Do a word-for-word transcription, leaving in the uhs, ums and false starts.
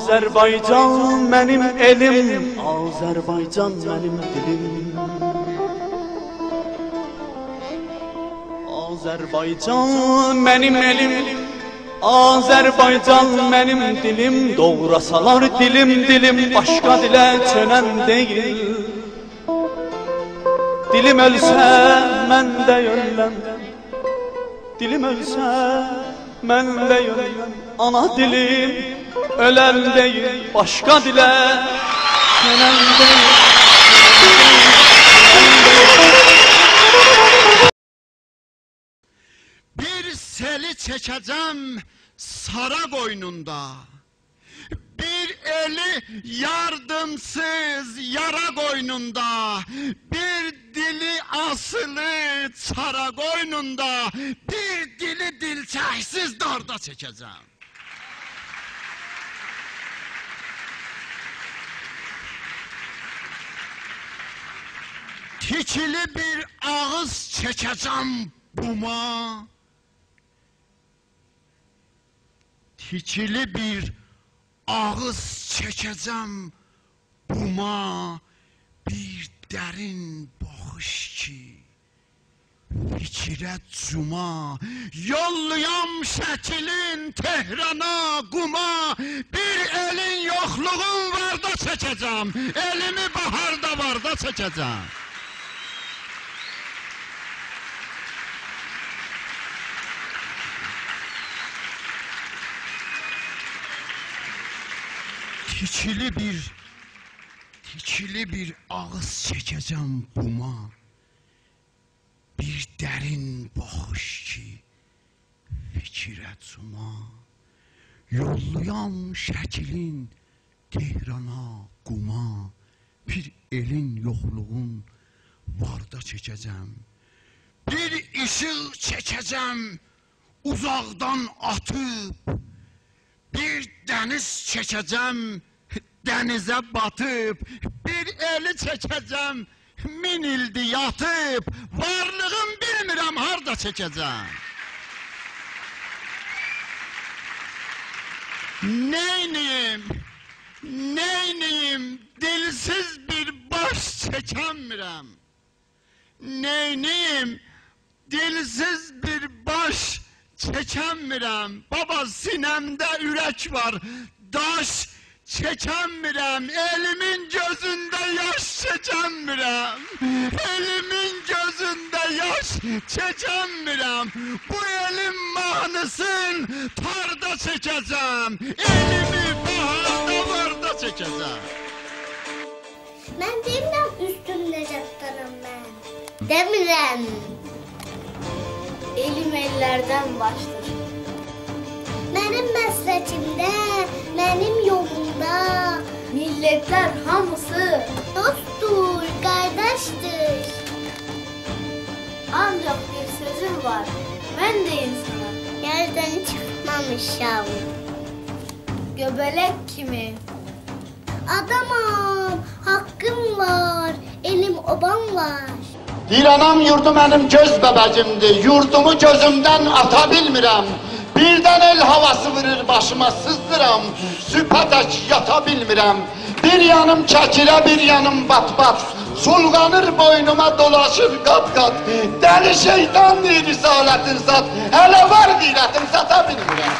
آذربایجان منیم ائلیم، آذربایجان منیم دیلیم. آذربایجان منیم ائلیم، آذربایجان منیم دیلیم، دوغراسالار دیلیم دیلیم، باشقا دیله چؤنن دئییل. دیلیم اؤلسه، من ده اؤلرم. دیلیم اؤلسه، من ده اؤلرم. آنا دیلیم اؤلن دئییل، باشقا دیله چؤنن دئییل. بیر سئلی چکه‌جم سارا قوینوندا، بیر ائلی یاردیمسیز یارا قوینوندا، بیر دیلی آسیلی چارا قوینوندا، بیر دیلی دیلچکسیز داردا چکه‌جم. تیکیلی بیر آغیز چکه‌جم بوما، تیکیلی بیر آغیز چکه‌جم بوما، بیر درین باخیش کی، فیکره جوما. یوللویام شکیلین تهرانا، قوما، بیر ائلین یوخلوغون واردا چکه‌جم، ائلیمی باهاردا واردا چکه‌جم. تیکیلی بیر، تیکیلی بیر آغیز چکه‌جم بوما، بیر درین باخیش کی، فیکره جوما. یوللویام شکیلین تهرانا، قوما، بیر ائلین یوخلوغون واردا چکه‌جم. بیر ایشیق چکه‌جم اوزاقدان آتیب، بیر دنیز چکه‌جم دنیزه باتیب، بیر ائلی چکه‌جم مین ایلدی یاتیب، وارلیغیم بیلمیرم هاردا چکه‌جم. نئینیییم، نئینیییم، دیلسیز بیر باش چکنمیرم. نئینیییم، دیلسیز بیر باش چکنمیرم. بابا، سینه‌مده اورک وار، داش چکنمیرم. ائلیمین گؤزونده یاش چکنمیرم. ائلیمین گؤزونده یاش چکنمیرم. بو ائلین مانیسین تاردا چکه‌جم. ائلیمی باهاردا، واردا چکه‌جم. من دئمیرم اوستونده‌جه دانام من. دئمیرم. ائلیم ائللردن باشدیر. منیم مسلکیمده، منیم یولومدا میللتلر هامیسی دوستدور، قارداشدیر. آنجاق بیر سؤزوم وار، من ده اینسانام. یئردن چیخمامیشام. گؤبه‌لک کیمی آدامام، حاققیم وار، ائلیم، اوبام وار. دئییر، آنام یوردو منیم گؤز ببه‌ییمدیر، یوردومو گؤزومدن آتا بیلمیرم. بیردن ائل هاواسی وورور باشیما، سیزدیرام، صبحه‌دک یاتا بیلمیرم. بیر یانیم ککیره، بیر یانیم بات-بات، سولغانیر بوینوما، دولاشیر قات-قات. دلی شیطان دئییر رسالتین سات، هله وار غیرتیم، ساتا بیلمیرم.